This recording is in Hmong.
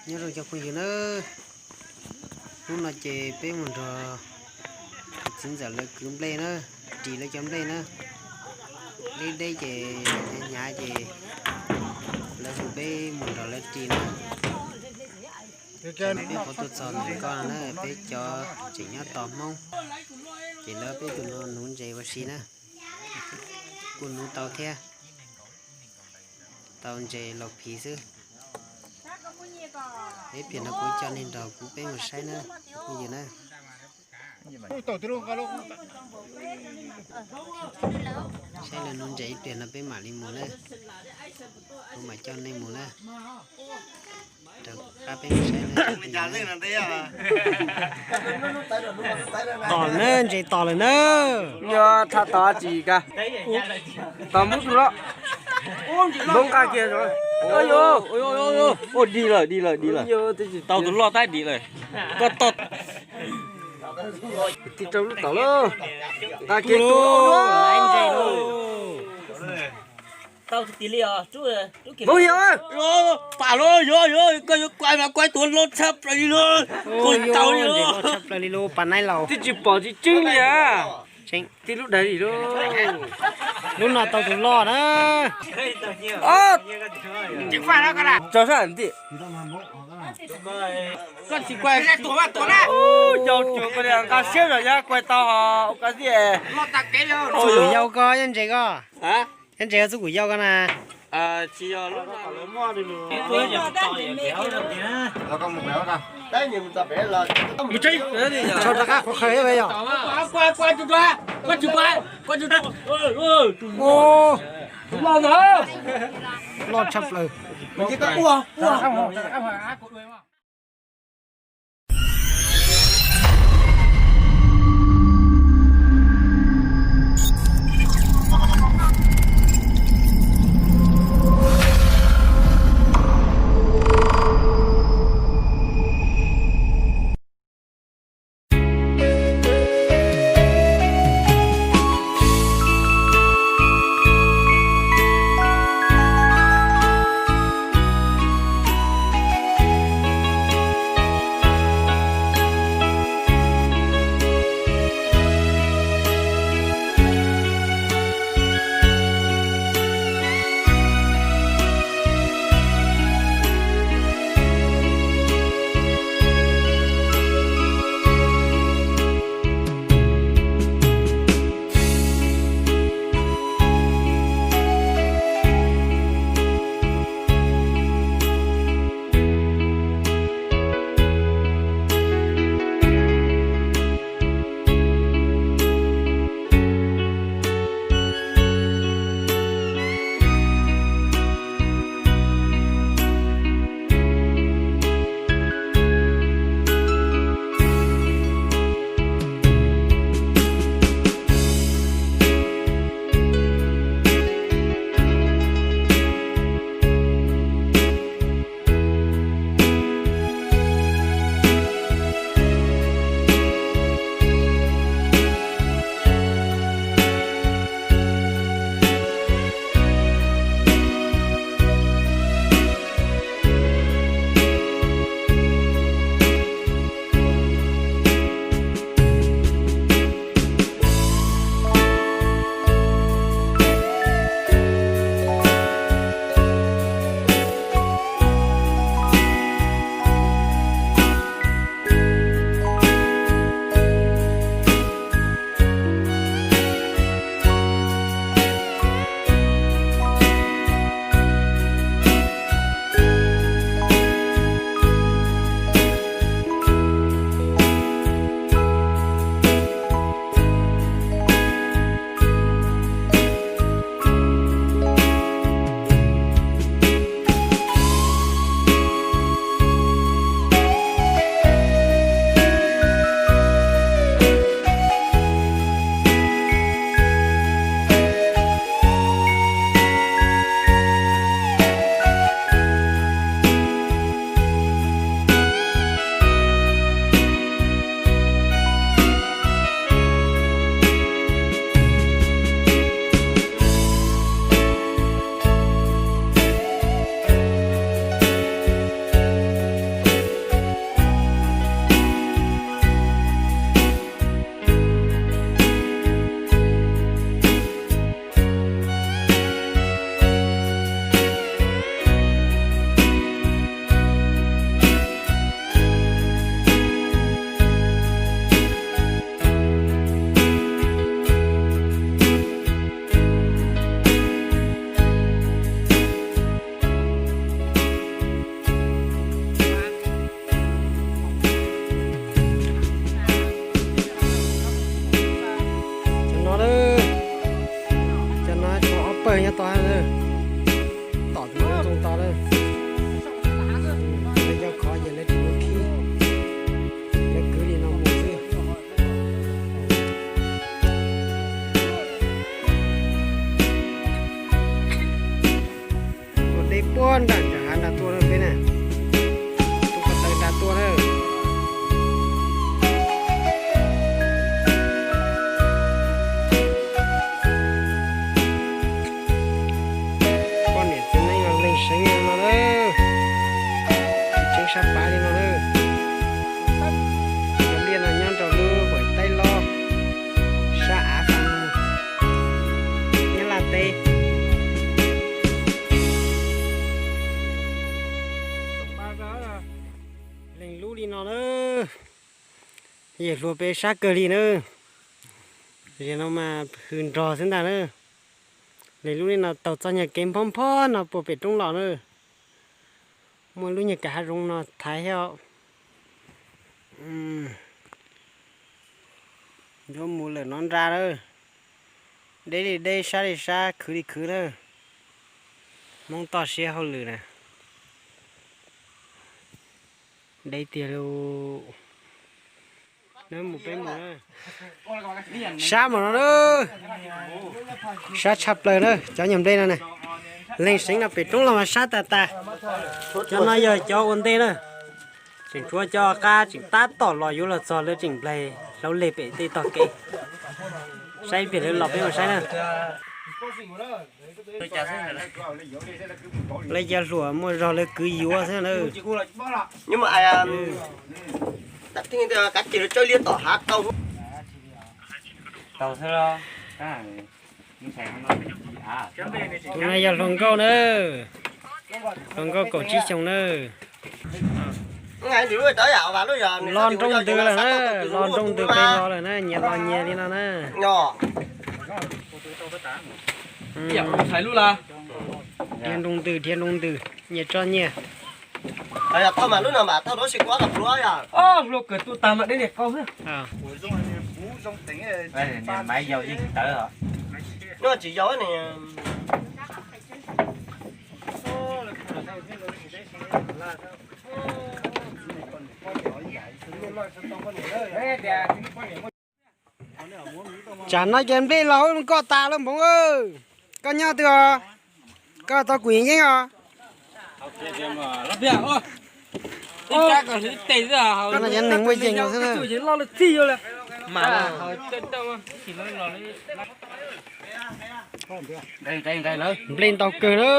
Nyob zoo cov phooj ywg na, hnub no ces peb mus nrog kuv txiv ntxawm lawv kwv nplej na, ris lawv cov nplej na. Deb deb ces hnyav hnyav ces lawv hu peb mus nrog lawv ris na. Ces peb qhuav tuaj txog ntawm ko no na, peb cov tseem nyob tos Hmoob, ces lawv peb tus no nuv ntses ua si na, kuj nuv tau thiab, tau ntses los phiv xwb. Ib pliag no kuv coj nej nrog kuv peb mus saib na, phooj ywg na. Saib lawv nuv ntses ib pliag no peb mam li mus na, kuv mam coj nej mus na. Rov qab peb mus saib na. Tom na, ntses tom lawm na. Yog tham tom tsis ka, tom muab tus loj, npoob nqa kiag. Ua dig lawm, dig lawm, dig lawm. Tau tus loj tab dim lawm. Koj tau. Tig rau lub tom lauj. Nqa kiag tus loj. Tau tiag li os. Pam lauj, yuav, yuav, koj yuav kuaj mas kuaj tus loj tshaj plaws li lauj. Kuj tau li lauj. Tshaj plaws li lauj, pas naib laus. Twb tsis pom tsis tseeb li a. Tib lub dais li lauj. Lub no tau tus loj na. Tso sab ti. Koj tsis kuaj, yau cuag koj li nqa siab zog yog kuaj tau ho ua koj thiaj. Txuj yau koj, yog ntses koj. Yog ntses koj txuj kuv yau koj na. Tsis yog lub no. Tso rov qab qhuav qhawv thiab yom. Loj tshaj plaws. Ua nram hav nram tuaj na peb na, tus ko taw nram tuaj na. Poj niam txiv neeb los leeg seev li no na, tseeb sab pab li no na. Cov liaj no nyob rau lub Huam Taib Lob, sab av Faj Mus, Nyab Laj teb. Leeg lub li no na, yawm hluas peb sab kawg li na. Zaum no mas hws nrog xwb ntag na. Leeg lub li no taug txoj nyuag kev nphob nphob no puag pem roob los na. Muaj lub nyuag kav hav zoov no thaiv thiab. Yuav mus lawm no nra lawm. Deb li deb, sab li sab, khwv li khwv na. Hmoob toj siab hauj lwm na. Deb tiag lauj. Mus peb mus na. Sab mas no na, sab tshaj plaws na cov nyuag nplej no na. Leeg seev no pem roob los mas sab tas tas. Cov no yog cov ua ntej na. Tseem tshuav cov qab tseem tab tom los yuav los txog lawv tseem nplaig hlaub leg pem tej tog kev. Saib ib pliag lawv los peb mus saib na. Lawv cov hluas muaj zog lawv kwv yuav xwb na. Kav ces tsawg liab tom hav tau. Tus no yog hluas nkauj na, hluas nkauj kaum tsib xyoos na. Los nroo ntws lawm na, los nroo ntws pem los lawm na, nyias los nyias li no na. Dhia nroo ntws, dhia nroo ntws, nyias tso nyias. Hluas kawg tus tag mas deb niag qau xwb. Tsis yau ne. Tsam no ces nplej los hauv koj tas lawm npoo. Koj nyob twg os? Koj tau kuv yeeb os. Koj no cov neeg muaj yees xwb na. Nplej ntau kawg na.